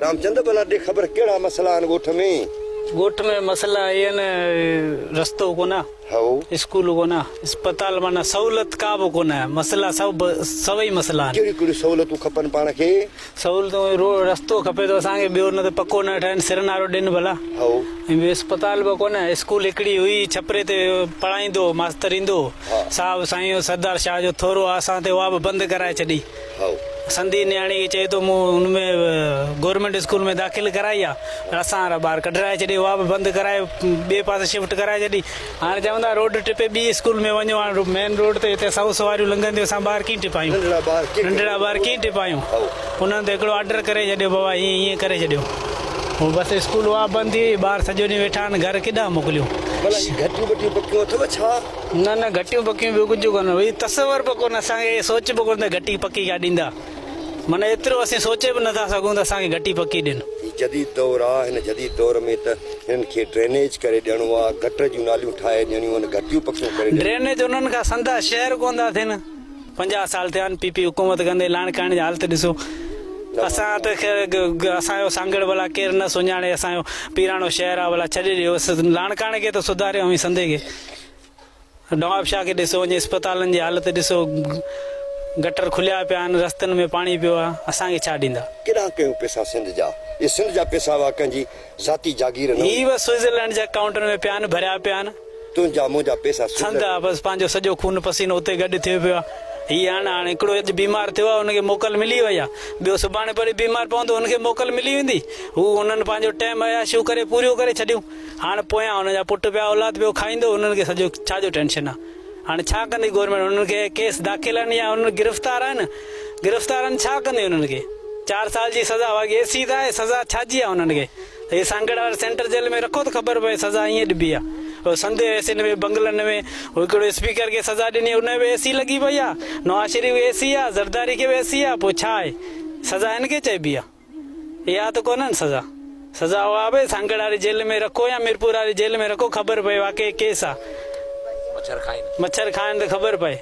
رامچند ڀلا ڏي خبر ڪهڙا مسئلا آهن ڳوٺ ۾؟ ڳوٺ ۾ مسئلا اهي آهن رستو ڪونه هائو. اسڪول ڪونه اسپتال معنيٰ سهولت ڪا به ڪونه مسئلا سڀ سڀئي مسئلا آهن. ڪهڙيون ڪهڙيون سهولتون کپن پاڻ کي؟ سهولتون روڊ رستو کپي ٿو اسان کي ٻيو نه ته پڪو نه ٺاهين سرن وارو ڏين ڀلا هائو. ۽ ٻيو اسپتال به ڪونه اسڪول هڪڙي هئي ڇپري تي پڙهائيندو هو ماستر ايندو هو صاحب سائين سردار شاهه جو ٿورو آ اسان تي اها به بند ڪرائي ڇڏي. سنڌي نياڻي کي چئي ٿو مون ان ۾ گورنمينٽ اسڪول ۾ داخل ڪرائي آ پر اسان وارا ٻار ڪڍرائي ڇڏي اها به بند ڪرائي ٻئي پاسي شفٽ ڪرائي ڇڏي هاڻي چون ٿا روڊ ٽپي ٻي اسڪول ۾ وڃو هاڻي مين روڊ تي هتي سئو سواريون لنگهنديون اسان ٻار ڪيئن ٽپايون ننڍڙا ٻار ڪيئن ٽپايون انهن تي هڪڙو آرڊر ڪري ڇڏيو بابا هيئن هيئن ڪري ڇڏيو هو بس اسڪول اها بند ٿي وئي ٻار سڄو ڏينهن ويٺا آهن گهر ڪيڏانهن موڪليون. ڀلا هي گهٽيون ٻٽيون پڪيون اٿو ڇا؟ نه نه گهٽيون پڪيون ٻيو ڪجهه ڪونه هي تصور به ڪونه اسان کي سوچ به ڪونه ته گهٽي پڪي ڪا ڏيندا معنيٰ ايترو اسين سوچي به نٿا سگهون ته اسان کي گهٽي پڪي ڏين. هي جديد دور آ هن جديد دور ۾ ته هنن کي ڊرينيج ڪري ڏيڻو آ گٽر جون ناليون ٺاهي ڏيڻيون آهن گهٽيون پڪيون ڪري ڏيڻيون. ڊرينيج انهن کان سندا شهر ڪونه ٿا ٿين 50 سال ٿيا آهن پي پي حڪومت ڪندي لاڙڪاڻي جي حالت ڏسو اسان ته خير اسان جو سانگهڙ ڀلا ڪير نه سڃاڻي اسان جو پيراڻو شهر آ ڀلا ڇڏي ڏيو لاڙڪاڻي کي ته سڌاريو اوهين سنڌي کي. نوابشاهه کي ڏسو وڃي اسپتالن جي حالت ڏسو گٽر کليا پيا آهن رستن ۾ پاڻي پيو آهي اسان کي ڇا ڏيندا. ڪيڏانهن ڪيون پيسا سنڌ جا. اهي سنڌ جا پيسا هئا ڪنهن جي ذاتي جاگير نه هئي. هي به سوئٽزرلينڊ جي اڪائونٽن ۾ پيا آهن ڀريا پيا آهن. تنهنجا منهنجا پيسا سنڌ آ بس پنهنجو سڄو خون پسينو اتي گڏ ٿيو پيو آ. هي هاڻ هاڻ هڪڙو اڄ بيمار ٿيو آ ان کي موڪل ملي وئي آ ٻيو سڀاڻي وري بيمار پوندو ان کي موڪل ملي ويندي هو انهن پنهنجو ٽيم عياشيون ڪري پوريون ڪري ڇڏيون. هاڻ پويان هن جا پٽ پيا اولاد پيو کائيندو انهن کي سڄو ڇا جو ٽينشن آ هاڻ ڇا ڪندي گورنمينٽ انهن کي ڪيس داخل آهن يا انهن گرفتار آهن گرفتار آهن ڇا ڪندي انهن کي چار سال جي سزا واقعي اي سي ته آهي سزا ڇا جي آ انهن کي هي سانگهڙ واري سينٽر جيل ۾ رکو ته خبر پئي سزا ائين ڏبي آ هو سنڌ اي سين ۾ بنگلن ۾ هڪڙو اسپيڪر کي سزا ڏني ان به اي سي لڳي پئي آ نواز شريف کي اي سي آ زرداري کي به اي سي آ پوء ڇا آهي سزا هن کي چئبي آ. اها ته ڪونهي نه سزا. سزا اها به سانگهڙ واري جيل ۾ رکو يا ميرپور واري جيل ۾ رکو خبر پئي واقعي ڪيس آ. مڇر کائين. مڇر کائين ته خبر پئي.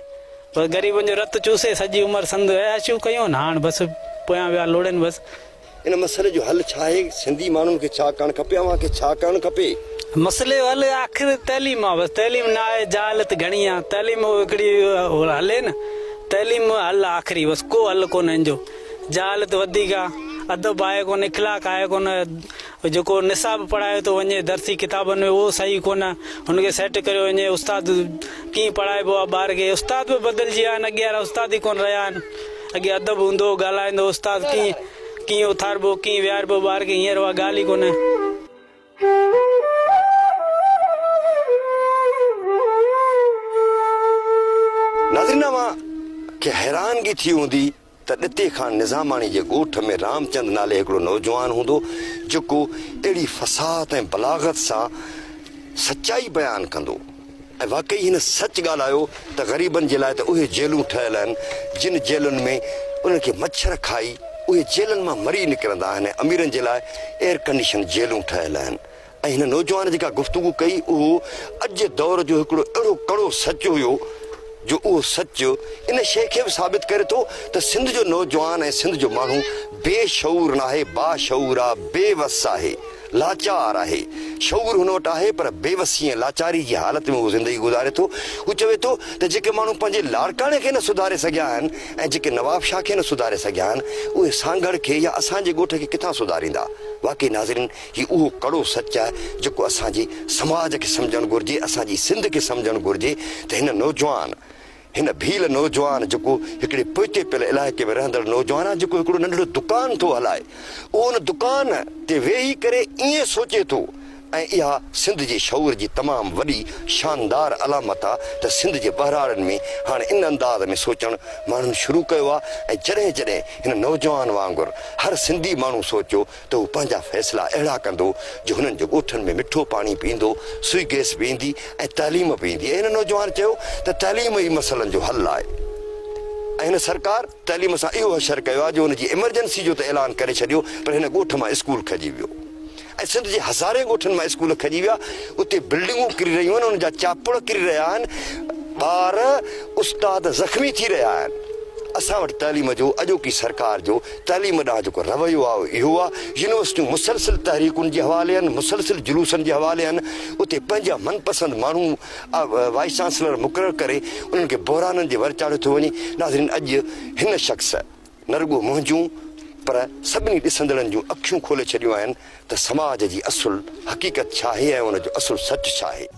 بس غريبن جو رت چوسي سڄي عمر سنڌ عياشيون ڪيون هاڻ بس پويان ويا لوڙين بس. ان مسئلي جو حل ڇا آهي؟ سنڌي ماڻهن کي ڇا ڪرڻ کپي؟ اوهان کي ڇا ڪرڻ کپي؟ مسئلي جو حل آخر تعليم آ بس تعليم نه آهي جهالت گهڻي آ تعليم هڪڙي هلي نه تعليم حل آ آخري بس ڪو حل ڪونهي ان جو. جهالت وڌيڪ آ، ادب آهي ڪونه، اخلاق آهي ڪونه، جيڪو نصاب پڙهايو ٿو وڃي درسي ڪتابن ۾ اهو صحيح ڪونه، هن کي سيٽ ڪريو وڃي، استاد ڪيئن پڙهائبو آ ٻار کي، استاد به بدلجي ويا آهن، اڳي وارا استاد ئي ڪونه رهيا آهن، اڳي ادب هوندو هو، ڳالهائيندو هو استاد ڪيئن ڪيئن اٿاربو ڪيئن ويهاربو ٻار کي، هينئر اها ڳالهه ئي ڪونهي. ناظرين اوهان کي حيرانگي ٿي هوندي ته ڏتي خان نظاماڻي جي ڳوٺ ۾ رامچند نالي هڪڙو نوجوان هوندو جيڪو اهڙي فصاحت ۽ بلاغت سان سچائي بيان ڪندو ۽ واقعي هن سچ ڳالهايو ته غريبن جي لاء ته اهي جيلون ٺهيل آهن جن جيلن ۾ انهن کي مڇر کائي اهي جيلن مان مري نڪرندا آهن ۽ اميرن جي لاء ايئرڪنڊيشن جيلون ٺهيل آهن ۽ هن نوجوان جيڪا گفتگو ڪئي اهو اڄ جي دور جو هڪڙو اهڙو ڪڙو سچ هيو جو اهو سچ ان شيء کي به ثابت ڪري ٿو ته سنڌ جو نوجوان ۽ سنڌ جو ماڻهو بي شعور ناهي باشعور آ بي وس آهي لاچار آهي شعور هن وٽ آهي پر بي وسي ۽ لاچاري جي حالت ۾ هو زندگي گذاري ٿو هو چوي ٿو ته جيڪي ماڻهو پنهنجي لاڙڪاڻي کي نه سڌاري سگهيا آهن ۽ جيڪي نوابشاهه کي نه سڌاري سگهيا آهن اهي سانگهڙ کي يا اسان جي ڳوٺ کي ڪٿان سڌاريندا واقعي ناظرين هي اهو ڪڙو سچ آهي جيڪو اسان جي سماج کي سمجهڻ گهرجي، اسان جي سنڌ کي سمجهڻ گهرجي ته هن نوجوان، هن ڀيل نوجوان جيڪو هڪڙي پوئتي پيل علائقي ۾ رهندڙ نوجوان آهي جيڪو هڪڙو ننڍڙو دڪان ٿو هلائي اهو ان دڪان تي ويهي ڪري ائين سوچي ٿو ۽ اها سنڌ جي شعور جي تمام وڏي شاندار علامت آهي ته سنڌ جي ٻهراڙين ۾ هاڻ ان انداز ۾ سوچڻ ماڻهن شروع ڪيو آهي ۽ جڏهن جڏهن هن نوجوان وانگر هر سنڌي ماڻهو سوچيو ته هو پنهنجا فيصلا اهڙا ڪندو جو هنن جي ڳوٺن ۾ مٺو پاڻي به ايندو، سوئي گئس به ايندي ۽ تعليم به ايندي ۽ هن نوجوان چيو ته تعليم ئي مسئلن جو حل آهي ۽ هن سرڪار تعليم سان اهو حشر ڪيو آهي جو ان جي ايمرجنسي جو ته اعلان ڪري ڇڏيو پر هن ڳوٺ مان اسڪول کڄي ويو ۽ سنڌ جي هزارين ڳوٺن مان اسڪول کڄي ويا اتي بلڊنگون ڪري رهيون آهن انهن جا چاپڙ ڪري رهيا آهن ٻار استاد زخمي ٿي رهيا آهن. اسان وٽ تعليم جو اڄوڪي سرڪار جو تعليم ڏانهن جيڪو رويو آهي اهو اهو آهي. يونيورسٽيون مسلسل تحريڪن جي حوالي آهن، مسلسل جلوسن جي حوالي آهن. اتي پنهنجا من پسند ماڻهو وائيس چانسلر مقرر ڪري انهن کي بحرانن جي ور چاڙهيو ٿو وڃي. ناظرين اڄ هن شخص نه رڳو منهنجون پر سڀني ڏسندڙن جون اکيون کولي ڇڏيون آهن ته سماج جي اصل حقيقت ڇا آهي ۽ ان جو اصل سچ ڇا آهي.